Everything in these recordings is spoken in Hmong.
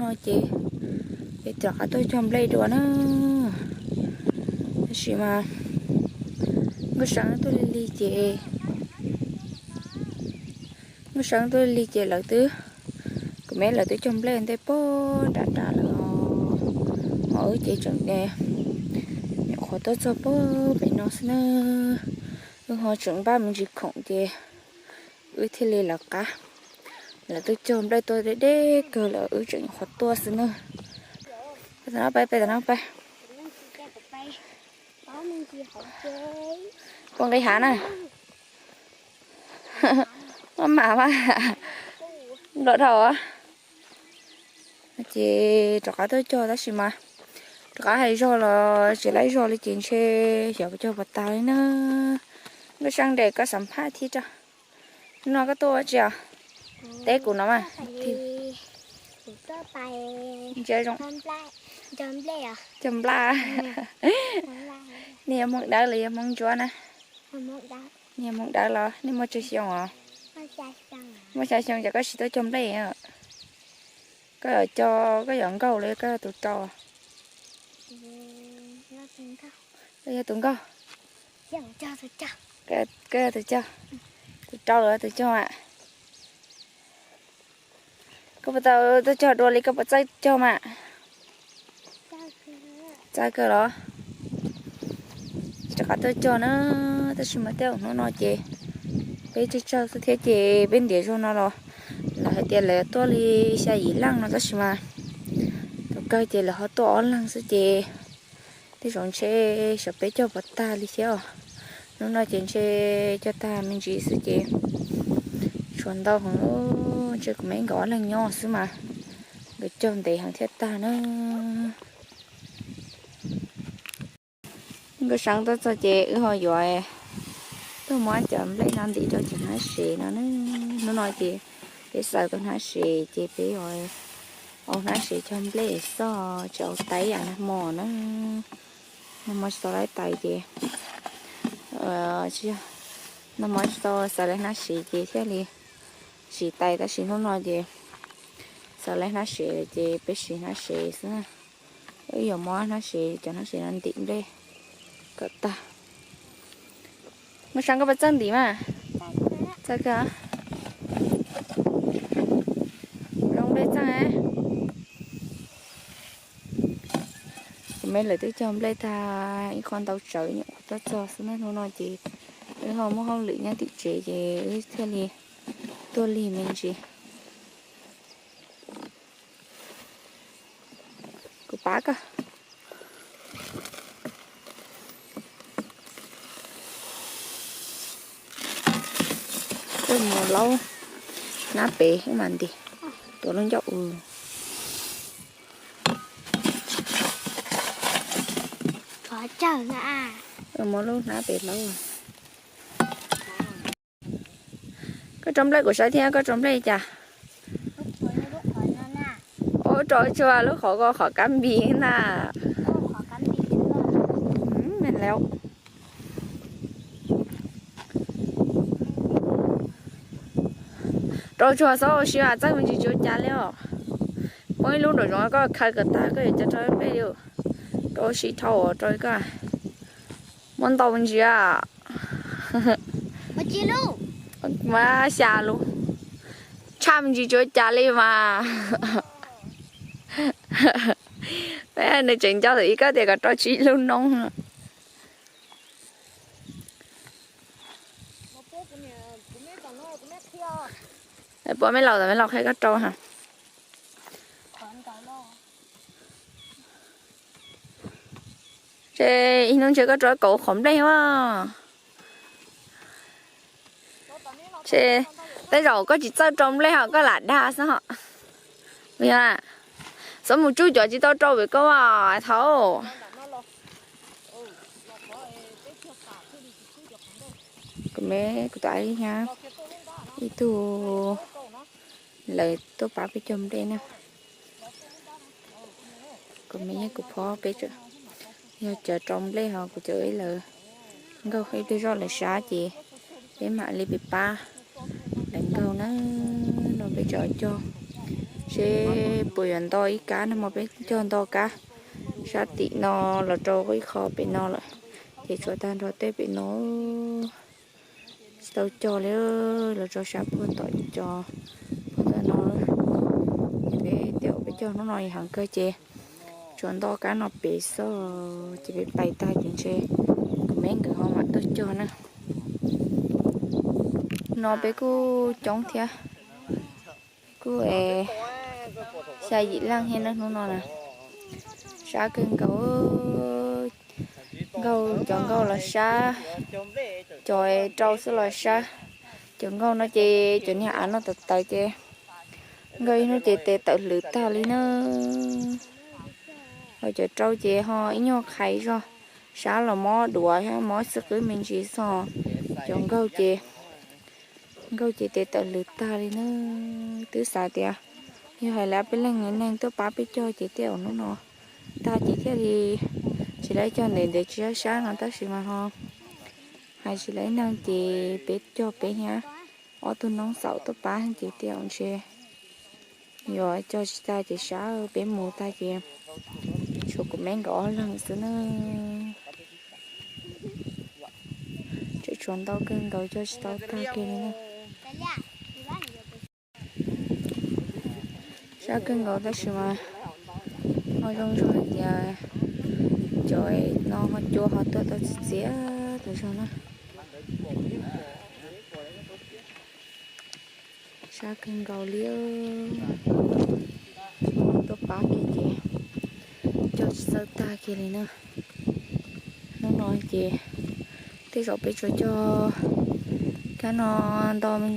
Ces peb rov qab tuaj cog nplej dua na. Tab sis mas nkauj seev tuaj lig lig ces, nkauj seev tuaj lig lig ces lawv twb, kuv me lawv twb cog nplej ntej pog nram nram lawm os. Ho wb ces tseem nyuam qhuav tuaj txog pog pem no xwb na. Wb ho tseem npaj me ntsis khoom ces wb thiaj li lawv qab. Lawv twb cog nplej tuaj deb deb kawg lawm, wb tseem nyuam qhuav tuaj xwb na. Peb tam no peb, peb tam no peb. Poj nqis hav na. Maj mam mas nplam dhau. Ces rov qab tuaj cog tab sis mas rov qab hais zog los tsis laib zog li ces ntshe xyov cog puas tag li na. Nkauj seev, nres koj xam phaj thiab tso. No koj tuaj ua tsi os? Teb kuv no mas. Ntsia zoo. Cog nplej. Nej yog Hmoob Dawb los yog Hmoob Ntsuab na? Nej yog Hmoob Dawb los nej muaj tsawg xyoo os? Muaj xya xyoo ces koj tsis tuaj cog nplej. Koj yuav cog, koj yuav nkauj los koj yog tus rau? Koj yog tus nkauj. Koj yog tus cog, tus rau los tus cog a? Koj puas tau tuaj cog dua li, koj puas txawj cog mas? Txawj kawg los? Rov qab tuaj cog na, tab sis mas tej zaum hnub no ces peb tsawg tsawg xwb thiab ces peb ntiav zog no los lawv hais tias lawv tuaj li xya yim leej no tab sis mas thaum kawg ces lawv ho tuaj ob leeg xwb ces tej zaum ntshe xyov peb cog puas tag li thiab os. Hnub no ces ntshe cog tag me ntsis xwb ces tshuav ntau heev, ntshe kuv me nkawd ob leeg nyob xwb mas nkawd cog ntev heev thiaj tag na. Nkauj seev tuaj txog ces wb ho yuav tuaj muab cov nplej no ntim rau cov hnab sev no na. Hnub no ces peb xaws tau hnab sev ces peb yuav ua hnab sev cog nplej xwb, tsis ua tais yam nag hmo na. Nag hmo tsis tau laib tais ces, nag hmo tsis tau xaws laib hnab sev ces thiaj li tsis tais, tab sis hnub no ces xaws laib hnab sev lawm ces peb siv hnab sev xwb na. Wb yuav muab hnab sev, cov hnab sev no ntim nplej kom tag. Nkauj seev, koj puas txawj ntim mas? Txawj kawg. Zoo nplej txawj. Kuv me lawv twb cog nplej tag ib qho ntau tsawv nyuam qhuav tuaj txog xwb na. Hnub no ces wb ho muaj hauj lwm nyob tim tsev ces wb thiaj li tuaj lig me ntsis. Kuv pab koj. Wb mus laub hnab pem wb mam ntim. Tuav lub ncauj ub. Muab lub hnab pem laub. Koj rau nplej kuv saib thiab, koj rau nplej li cas? Ua rau tsuag lub qhov ko qhov kab npis na. Rau tsuag xwb, ua si txawj me ntsis tsis ua cas li os. Poob ib lub nraum zoov koj khaws kom tag koj yuav cov rau nplej li. Rau ua si dhau rau koj. Muab ntau me ntsis. Mas xya lub. Tshaj me ntsis tsis ua cas li mas. Peb nws tseem nco thaum ub koj tias kom rau tsib lub noob. Puab me laus, tam me laus qhia koj rau ha. Ces ib hnub ntshe koj rau kaum qhov nplej a. Ces tej zaum koj tsis txawj rau nplej ho koj lam dag xwb ho. Yog, txhob mus tsuj cov tsis tau rau pem koj thaum. Kuv me kuv tus ais nyab ib tug lawv tuaj pab peb cog nplej na. Kuv me kuv phob peb yog cov rau nplej ho kuv cov ib lawv nkaug ib pliag zoj lawv sab ces peb mam li peb pab lawv nkaug na. No peb cov cog Seb puas yuav nto ib kab no mas peb cog nto kab sab tim no los rau ib qho pem no lawm, ces tshuav tag nrho tej pem no tsis tau cog li, los rau sab puag tom cov puag tom no. Ces peb tias peb cog hnub no heev kawg ces tshuav nto kab no pem xwb, ces peb pais tag ces ntshe kuv me nkawd ho mam tuaj cog na. No peb kuj coob thiab, kuj xya yim leej thiab na hnub no na. Sab kawg nkaus, nkauj, cov nkauj los sab, cov rau xwb los sab. Cov nkauj no ces cov niag av no tawv tawv ces nkauj ib hnub ces tes tawm hlwv tag li na. Ho cov rau ces ho ib nyuag qhais zog, sab los mob duav thiab mob xwb qwb me ntsis xwb. Cov nkauj ces, nkauj ces tes tawm hlwv tag li na. Twb xav tias yog hais lawv peb leej neeg tuaj pab peb cog ces thiaj ua hnub no tag ces thiaj li tsis lawv cog ntev ntev tsis sab sab no tab sis mas ho hais tsis lawv neeg ces peb cog peb thiab ob tug noob xaum tuaj pab ces thiaj ua ntshe yuav cog tsis tag ces sab peb mus tag ces tshuav kuv me nkawd ob leeg xwb na. Tseem tshuav ntau kawg nkaus cog tsis tau tag kiag li na. Sab kawg nkaus tab sis mas ho zoo zoo hais tias cov no ho cua ho tuaj tau txias txias tas zog na. Sab kawg nkaus li, tuaj pab kiag ces cog tsis txawj tag kiag li na. Hnub no ces tej zaum peb tsuas cog kab no nto me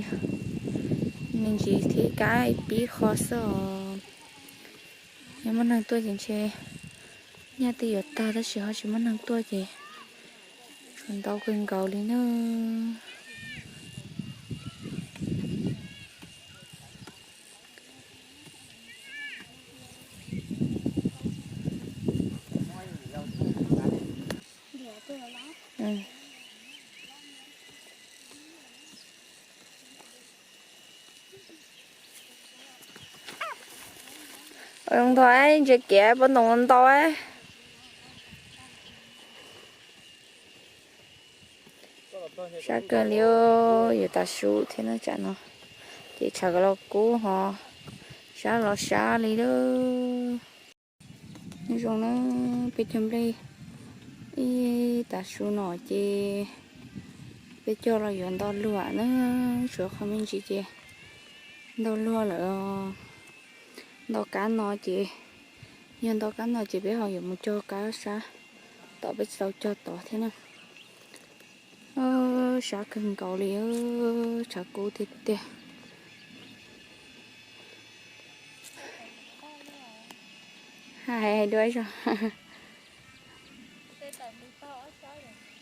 ntsis thiab kab ib pib qho xwb os. Yog muaj neeg tuaj ces ntshe nyaj twb yuav tag tab sis ho tsis muaj neeg tuaj ces tshuav ntau kawg nkaus li na. Ntau ntau, ntsia kev pob ntoo ntau. Sab kawg li, yuav tas su thiab na tsam no, ces tshav los kub ho sab los sab li lawm. Zoo na, peb cog nplej ib tas su no ces peb cog los yuav ntau luag na, tshuav qhov me ntsis ces ntau luag lawm. Ntau kab no ces, yog ntau kab no ces peb ho yuav mus cog kab sab tom peb tsis tau cog tod thiab na. Sab kawg nkaus li, tshav kub tiag tiag. Hais dua zog,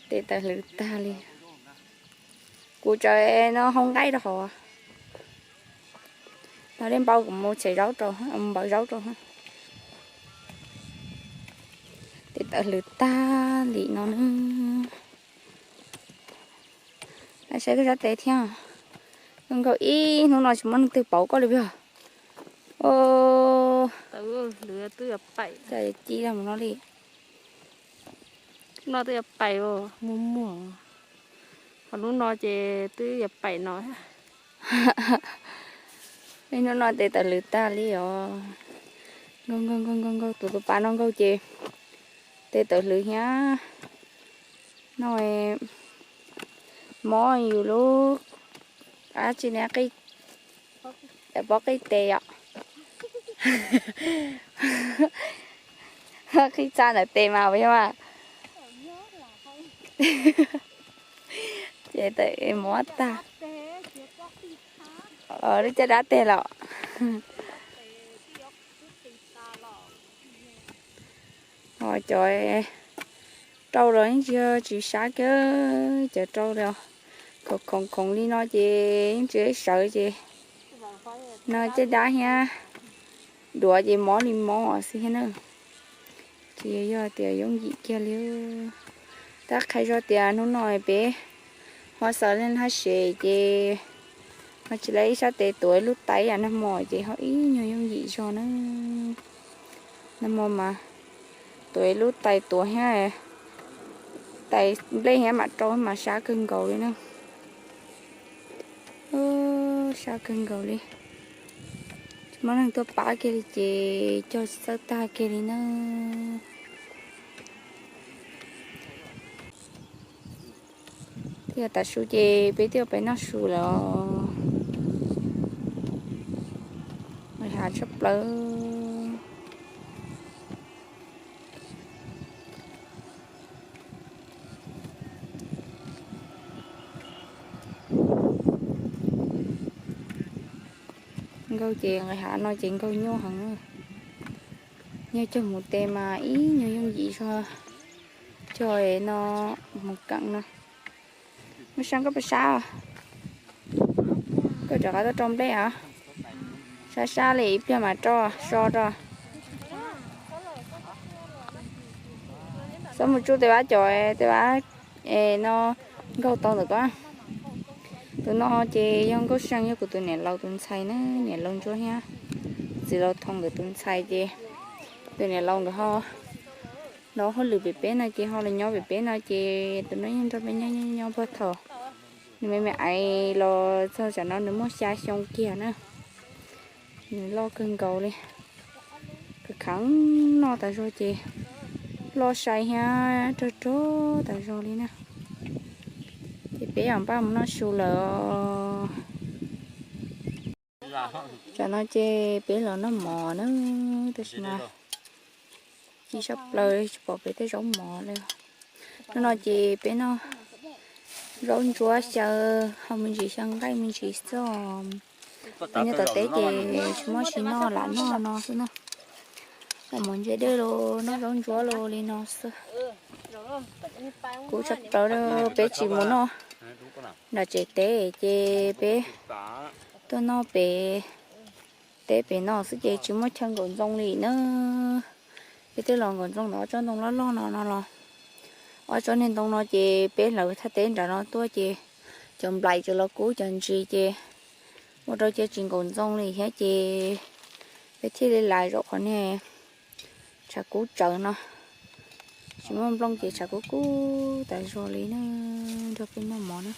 tes tawm hlwv tag li. Kuv tsaws no hau nqaij rau hauv. Los dej npau kuv mus tsev zaub rau, npawv zaub rau. Tes tawm hlwv tag li no na. Saib koj sab tes thiab. Koj nkaus ib hnub no tsis muaj neeg twg pauv koj li puas yog? Cas ci mus no li. Hnub no twb yuav paim, muag muag. Ho hnub no ces twb yuav paim no. Hnub no tes tawm hlwv tag li os. Nkaug nkaug nkaug nkaug, tus tus pas no nkaug ces tes tawm hlwv thiab. No mob yus lub, dab tsi ne, qij, pob qij tes yom. Qij txha ntawm tes mas puas yog mas. Ces tawm mob tag. Lub caj dab teg los. Ho cov rau los yeej tsis, tsis sab kiag, cov rau los khoov khoov khoov li no ces yeej tsis sawv ces no caj dab thiab duav ces mob li mob xwb thiab na. Tsis yog tias yooj yim kiag li. Tab qhia zog tias hnub no peb ho xaws leej haj sev ces Tsis lawv ib sab tes tuav ib lub tais, nag hmo ces ho ib nyuag yooj yim zog na. Nag hmo mas tuav ib lub tais tuav thiab, tais nplej thiab mam rau mas sab kawg nkaus li na. Sab kawg nkaus li. Tsis muaj neeg tuaj pab kiag li ces cog tsis txawj tag kiag li na. Thiab tav su ces peb twb pib noj su lawm. Nqis hav tshaj plaws. Nkauj ces nqis hav no ces nkauj nyuaj heev. Yog cog mus tes mas ib nyuag yooj yim zog cog no mus keem no. Muaj sab koj pab sab, koj rov qab tuaj rau nplej os. Sab sab li ib pliag mas rau so rau. Xob mus tsuj tej vab cov tej vab no nkaug tau ntawm ko. Tus no ces yog Nkauj See, yog kuv tus niam laus tus ntxhais na, niam laus Ntsuab thiab txiv laus Thoo nkawd tus ntxhais ces tus niam laus nkawd ho nov hauj lwm pem peb no ces ho los nyob pem peb no ces tus no yeej nrog peb nyob nyob nyob puag thaum nws me me ais los txog tsam no nws muaj xya xyoo kiag na. Nws loj kawg nkaus li, khav khav noj tas zog ces loj sai thiab rog rog tas zog li na. Ces peb yog npaj mus noj su lawm. Tsam no ces peb los noj mov na, tab sis mas ci sab plaws tsis pom peb tej zaub mov li. Hnub no ces peb noj zaub ntsuab xyaw, ho me ntsis xyaw nqaij me ntsis xwb. Peb nyob tom teb ces tsis muaj tsis noj lam noj no xwb na. Noj mov ntse dej los noj zaub ntsuab los li no xwb. Kuv tshaj plaws peb tsis mus noj nram tsev teb ces peb tuaj noj pem teb pem no xwb ces tsis muaj chaw nkaum ntxoo li na. Peb twb los nkaum ntxoo ntawm ob tsob ntoo loj loj no no los, ob tsob niag ntoo no ces peb hlawv thaj teb nram no tuaj ces cov nplais cov los kub cov ntsis ces ua rau cia tsis nkaum ntxoo li thiab ces peb thiaj li lais zaum qhov niag tshav kub tsawv no. Tsis muaj nplooj ces tshav kub kub tas zog li na, nrog peb noj mov na.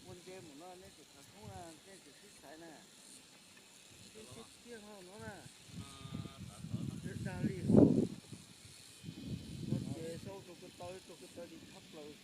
Ua ntses mus no nej tseem khav khoob na, nej tseem sib xaiv na. Tiag tiag no na. Dag li hauv no ces sau rau ko taw, rau ko taw li thab plaws.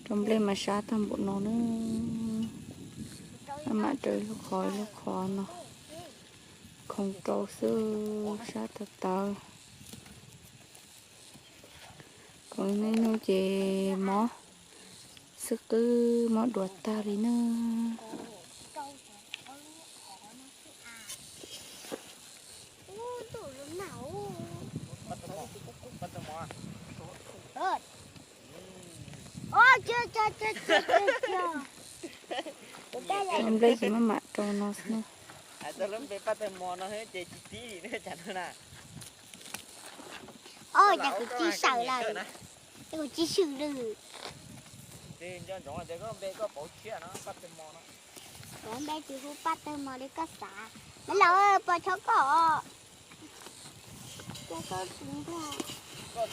Rau nplej mas sab tag npaum no na. Maj mam rau lub qhov lub qhov no. Khoov rau xwb, sab tag tawv. Khoom niaj hnub ces mob xwb, qwb mob dua tag li na. Nplej ces maj mam rau no xwb na. Os, cas kuv tsis sawm lawm. Cas kuv tsis swm lawm. Kuv npe tsis hu Paj Tawg Mos li koj xav. Lawv pos chob koj. Koj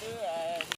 twb